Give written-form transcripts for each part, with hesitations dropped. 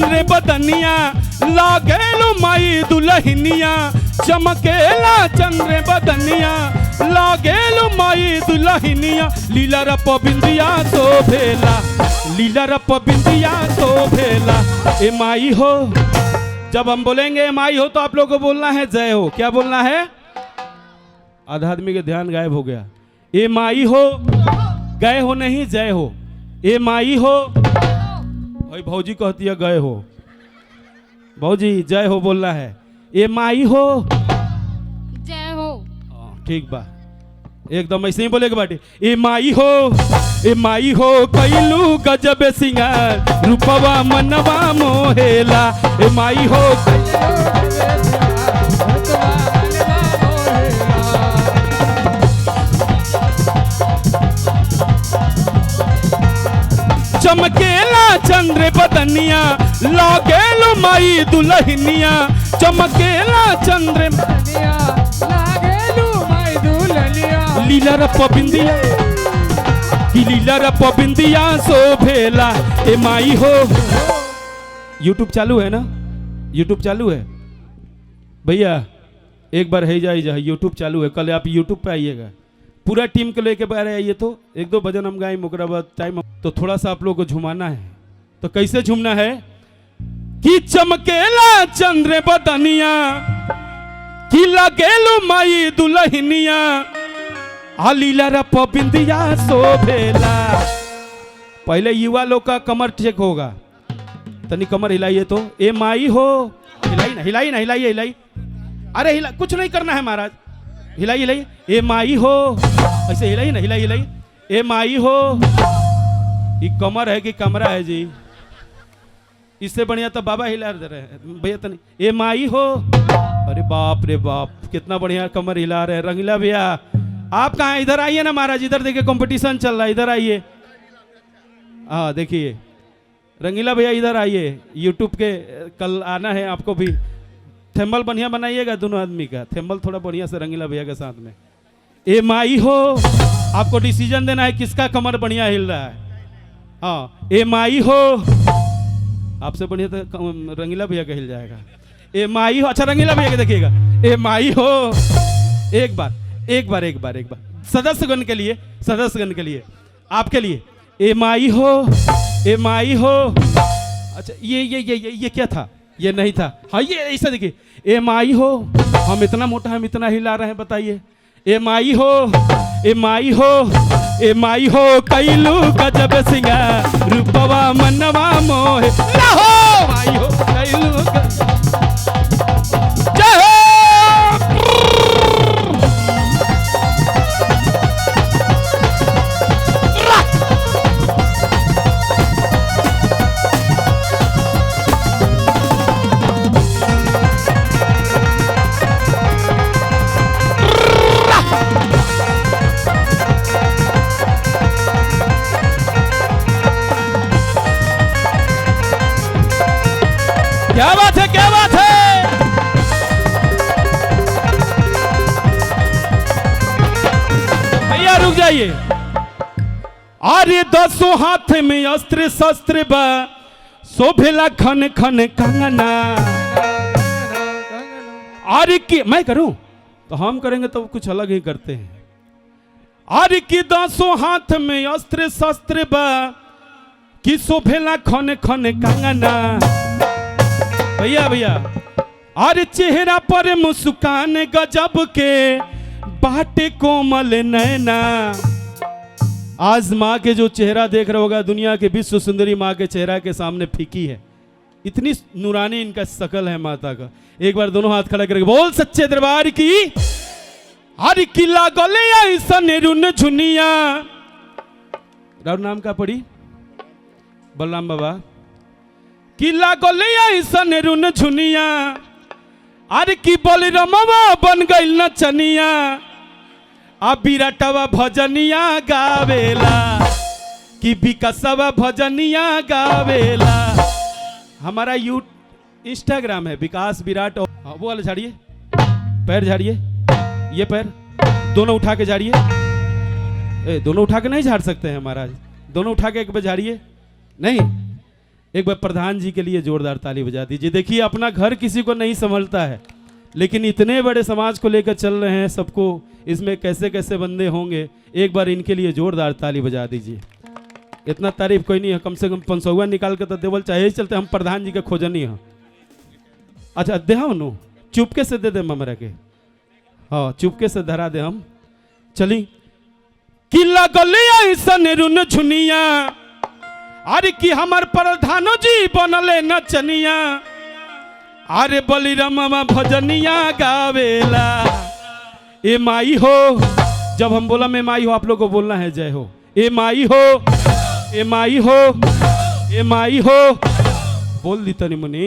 चंद्र बदनिया लागेलू माई दुल्हनिया, चमकेला चंद्र बदनिया लागेलू माई दुल्हनिया, लीला रप बिंदिया शोभेला, लीला रप बिंदिया शोभेला। ए माई हो, जब हम बोलेंगे माई हो तो आप लोगों को बोलना है जय हो। क्या बोलना है? आधा आदमी के ध्यान गायब हो गया। ए माई हो, गए हो नहीं, जय हो। ए माई हो, भाई भौजी कहती है गए हो, भौजी जय हो बोलना है। ए माई हो, जय हो। ठीक बा, एकदम ऐसे ही बोले के बाटे। ए माई हो, ए माई हो कैलू गजब सिंगार, रूपवा मनवा मोहेला। ए माई हो चमकेला चंद्र बदनिया लागेलू माई दुल्हनिया, चमकेला चंद्र लागेलू माई दुल्हनिया, लीला रप बिंदिया, लीला रप बिंदिया शोभेला। ए माई हो। यूट्यूब चालू है ना? यूट्यूब चालू है भैया? एक बार है जाए जा, यूट्यूब चालू है। कल आप यूट्यूब पे आइएगा, पूरा टीम को लेके बाहर आइए तो एक दो भजन हम गाएं, ओकरा बाद टाइम तो थोड़ा सा आप लोगों को झुमाना है। तो कैसे झूमना है कि चमकेला चंद्र बदनिया कि लगेलू माई दुल्हनिया, आ लीला रप बिंदिया शोभेला। पहले युवा लोग का कमर चेक होगा, तनी कमर हिलाइए तो। ए माई हो, हिलाई ना, हिलाई ना, हिलाइए, हिलाई, अरे हिला, कुछ नहीं करना है महाराज, हिलाई हिलाई। ए माई हो, ऐसे हिलाई ना, हिलाई हिलाई। ए माई हो, ये कमर है कि कमरा है जी? इससे बढ़िया तो बाबा हिला दे रहे हैं भैया। तनी ए माई हो, अरे बाप रे बाप, कितना बढ़िया कमर हिला रहे हैं रंगीला भैया। आप कहाँ? इधर आइए ना महाराज, इधर देखिए कंपटीशन चल रहा है, इधर आइए। हाँ देखिए रंगीला भैया इधर आइए, यूट्यूब के कल आना है आपको भी। थेम्बल बढ़िया बनाइएगा दोनों आदमी का, थेम्बल थोड़ा बढ़िया से रंगीला भैया के साथ में। ए माई हो, आपको डिसीजन देना है किसका कमर बढ़िया हिल रहा है। हाँ ए माई हो, आपसे बढ़िया तो रंगीला भैया का हिल जाएगा। ए माई हो, अच्छा रंगीला भैया के देखिएगा। ए माई हो, एक बार एक बार एक बार एक बार सदस्यगण के लिए, सदस्यगण के लिए, आपके लिए। ए माई हो, ए माई हो। अच्छा ये ये ये ये ये क्या था? ये नहीं था। हाँ ये ऐसा देखिए, ए माई हो, हम इतना मोटा, हम इतना हिला रहे हैं, बताइए। ए माई हो, ए माई हो, ए माई हो कैलू गजब सिंगार, रूपवा मनवा मोहे हो, माई हो कैलू जय हो। क्या बात है, क्या बात है। भैया रुक जाइए। अरे दसों हाथ में अस्त्र शस्त्र बा, शोभेला खन खन कंगना। अरे की मैं करूं तो हम करेंगे तो कुछ अलग ही करते हैं। अरे की दसों हाथ में अस्त्र शस्त्र बा, कि शोभेला खन खन कंगना। भैया भैया, अरे चेहरा पर मुस्कान गजब के, बाटे कोमल नैना। आज माँ के जो चेहरा देख रहा होगा, दुनिया के विश्व सुंदरी माँ के चेहरा के सामने फीकी है, इतनी नूरानी इनका शकल है माता का। एक बार दोनों हाथ खड़ा करके बोल सच्चे दरबार की। हर किला गले ऐसा रुन झुनिया। राव नाम का पड़ी बलराम बाबा। किला गले ऐसा रुन झुनिया, अरे की बोल रमवा बन गइल नचनिया। आ बिराटवा भजनिया गावेला, कि विकसवा भजनिया गावेला। हमारा you Instagram है विकास विराट। हाँ, वो वाला झाड़िए, पैर झाड़िए, ये पैर दोनों उठा के झाड़िए। ए दोनों उठा के नहीं झाड़ सकते हैं महाराज, दोनों उठा के एक बार झाड़िए। नहीं, एक बार प्रधान जी के लिए जोरदार ताली बजा दीजिए। देखिए अपना घर किसी को नहीं संभलता है, लेकिन इतने बड़े समाज को लेकर चल रहे हैं सबको, इसमें कैसे कैसे बंदे होंगे। एक बार इनके लिए जोरदार ताली बजा दीजिए। इतना तारीफ कोई नहीं है, कम से कम 500 निकाल के तो देवल चाहिए। चलते हम प्रधान जी के खोजनी है। अच्छा दे हम नु चुपके से दे दे हमरा के, हाँ चुपके से धरा दे हम। चली कि लगल ऐसन रुन झुनिया, अरे कि हमार प्रधानो जी बनले नचनिया, अरे बलिराम भजनिया गावेला। ए माई हो, जब हम बोला मैं माई हो, आप लोग को बोलना है जय हो। ए माई हो, ए माई हो, ए माई हो, बोल दी तनी मुनी।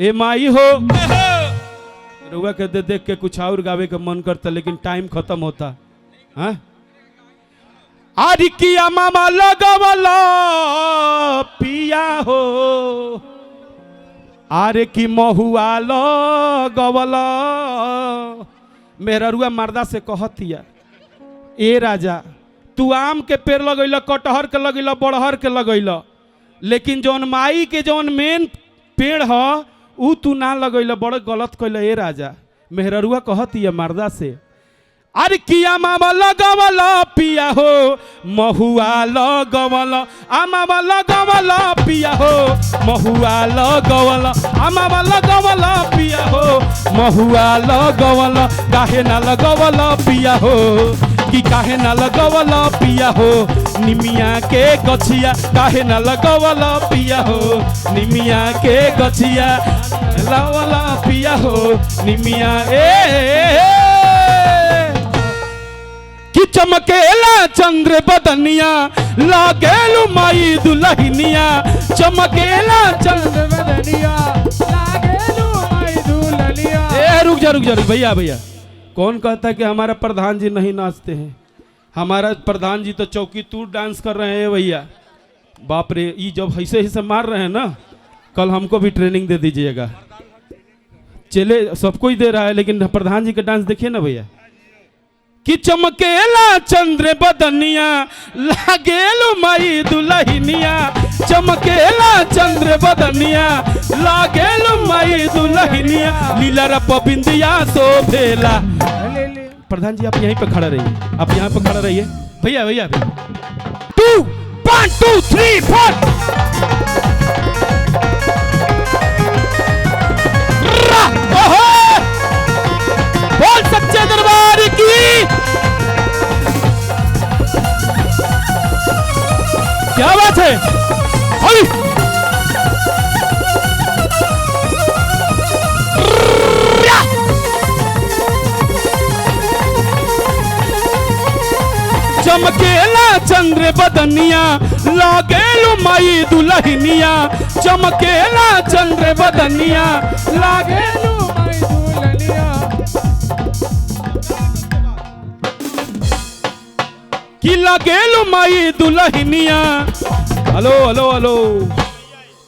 ए माई हो, रुआ के दे देख के कुछ और गावे का मन करता, लेकिन टाइम खत्म होता। हाँ आरी किया मामा लगवला पिया हो, आरे की महुआ लगवला। मेहररुआ मर्दा से कहतिया, ए राजा तू आम के पेड़ लगैल, कटहर के लगैल, बड़हर के लगैल, लेकिन जौन माई के जौन मेन पेड़ ह उ तू ना लगैल, बड़ गलत कैल ए राजा। मेहररुआ कहतिया मर्दा से, अरे किया मामा लगवला पिया हो, महुआ लगवला, आ मामा लगवला पिया हो, महुआ लगवला, आ मामा लगवला पिया हो, महुआ लगवला, काहे ना लगवला पिया हो, कि काहे ना लगवला पिया हो, निमिया के गछिया, काहे ना लगवला पिया हो, निमिया के गछिया लगवला पिया हो, निमिया ए कि चमकेला चंद्र बदनिया, लागेलु माई दुल्हनिया, चमकेला चंद्र बदनिया, लागेलु माई दुल्हनिया। ए रुक जा रुक जा भैया भैया, कौन कहता है कि हमारा प्रधान जी नहीं नाचते हैं? हमारा प्रधान जी तो चौकी तूर डांस कर रहे हैं भैया। बाप रे, ये जब ऐसे ही से मार रहे हैं ना, कल हमको भी ट्रेनिंग दे दीजिएगा। चले सबको ही दे रहा है, लेकिन प्रधान जी का डांस देखिए ना भैया। कि चमकेला चंद्र बदनिया, लागेलु माई दुल्हनिया, चमकेला चंद्र बदनिया, लागेलु माई दुल्हनिया, लीला रप बिंदिया शोभेला। प्रधान जी आप यहीं पे खड़ा रहिए, आप यहाँ पे खड़ा रहिए भैया भैया। 2 1 2 3 4 बोल सच्चे दरबार की। क्या बात है। चमकेला चंद्र बदनिया, लागेलु माई दुल्हनिया, चमकेला चंद्र बदनिया, लागेलु माई दुल्हनिया, कि लागेलु माई दुल्हनिया। हेलो हेलो हेलो,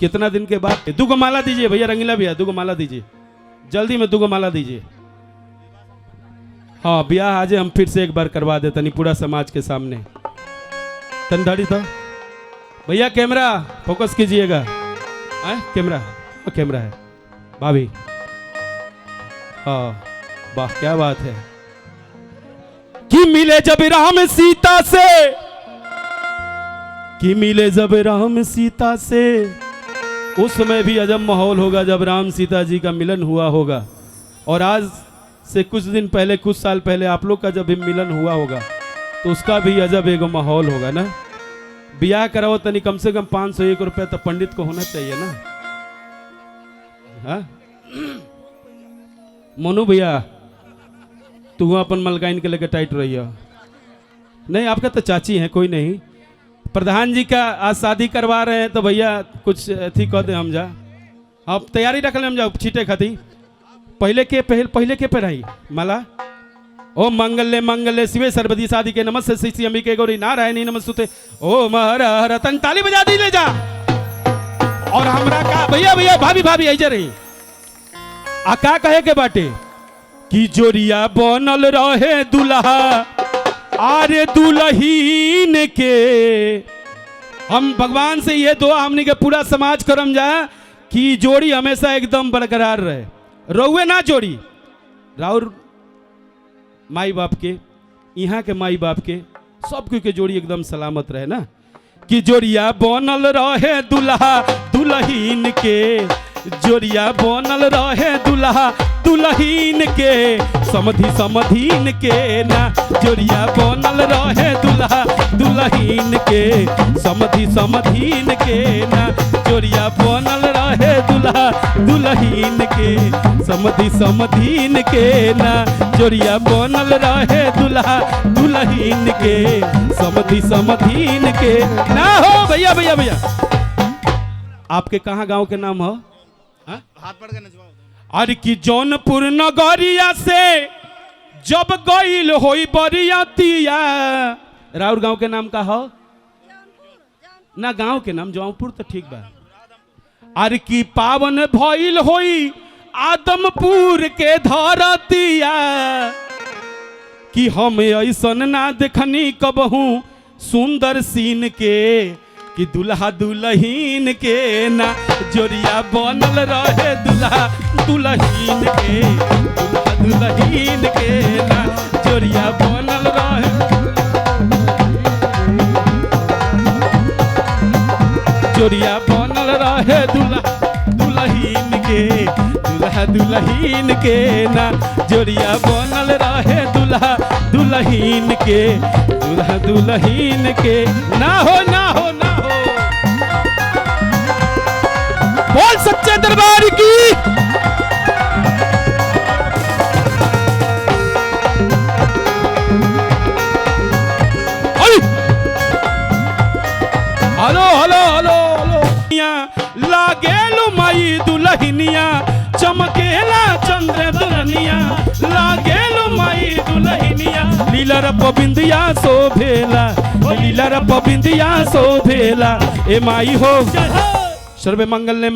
कितना दिन के बाद दुगो माला दीजिए भैया, रंगीला भैया दुगो माला दीजिए, जल्दी में दुगो माला दीजिए। हाँ ब्याह आज हम फिर से एक बार करवा दे तनी पूरा समाज के सामने। तन था भैया, कैमरा फोकस कीजिएगा। कैमरा कैमरा है भाभी। हाँ वाह क्या बात है। कि मिले जब राम सीता से, कि मिले जब राम सीता से, उस समय भी अजब माहौल होगा जब राम सीता जी का मिलन हुआ होगा। और आज से कुछ दिन पहले, कुछ साल पहले आप लोग का जब भी मिलन हुआ होगा तो उसका भी अजब एगो माहौल होगा ना। ब्याह कराओ तनी कम से कम 501 रुपया तो पंडित को होना चाहिए ना। हाँ मोनू भैया तू अपन मलकाइन के लेकर टाइट रही हो। नहीं आपका तो चाची है, कोई नहीं। प्रधान जी का आज शादी करवा रहे हैं तो भैया कुछ अथी कह दे हम जा, आप तैयारी रख ले हम जाओ छीटे खाती। पहले के पहराई माला। ओ मंगले मंगले शिवे सर्वदी शादी के नमस्ते श्री अंबिके गौरी नारायणी नमस्तुते ओम हर हर। तन ताली बजा दी ले जा। और हमरा का भैया भैया भाभी भाभी ऐसे रही आ का कहे के बाटे कि जोरिया बनल रहे दुल्हा आरे दुल्हीन के, हम भगवान से ये दुआ हमनी के पूरा समाज करम जा कि जोड़ी हमेशा एकदम बरकरार रहे। रहुए ना जोड़ी, राउर माई बाप के, यहाँ के माई बाप के, सब के जोड़ी एकदम सलामत रहे ना। कि जोड़िया बनल रहे दुल्हा दुल्हीन के, जोड़िया बनल रहे दुल्हा दुल्हीन के, समधि समधीन के ना। जोड़िया बनल रहे दुल्हा दुल्हीन के, समधि समधीन के ना। जोड़िया बनल रहे दुल्हा दुल्हीन के, समधि समधीन के ना। जोड़िया बनल रहे दुल्हा दुल्हीन के, समधि समधीन के ना। हो भैया भैया भैया, आपके कहाँ गांव के नाम हो? हाथ पड़ के नचवाओ। अरे की जौनपुर नगरिया से जब गईल होई बरियातिया। राउर गांव के नाम का हो ना? गांव के नाम जौनपुर तो ठीक बा। अरे की पावन भइल होई आदमपुर के धरतिया, कि हम ऐसन ना देखनी कबहू सुंदर सीन के, कि दुल्हा दुल्हीन के ना। जोड़िया बनल रहे दुल्हा दुल्हीन के, दुल्हा दुल्हीन के ना। जोड़िया बनल रहे, जोड़िया बनल रहे दुल्हा दुल्हीन के, दुल्हा दुल्हीन के ना। जोड़िया बनल रहे दुल्हा दुल्हीन के, दुल्हा दुल्हीन के ना। हो ना हो ना हो, बोल सच्चे दरबार की। हेलो हेलो हेलो हेलो, लागेलु माई दुल्हनिया, चमकेला चंद्र दुल्हनिया, लागेलु माई दुल्हनिया। लीला रप बिंदिया शोभेला, लीला रप बिंदिया शोभेला, ए माई हो सर्वे मंगल ने।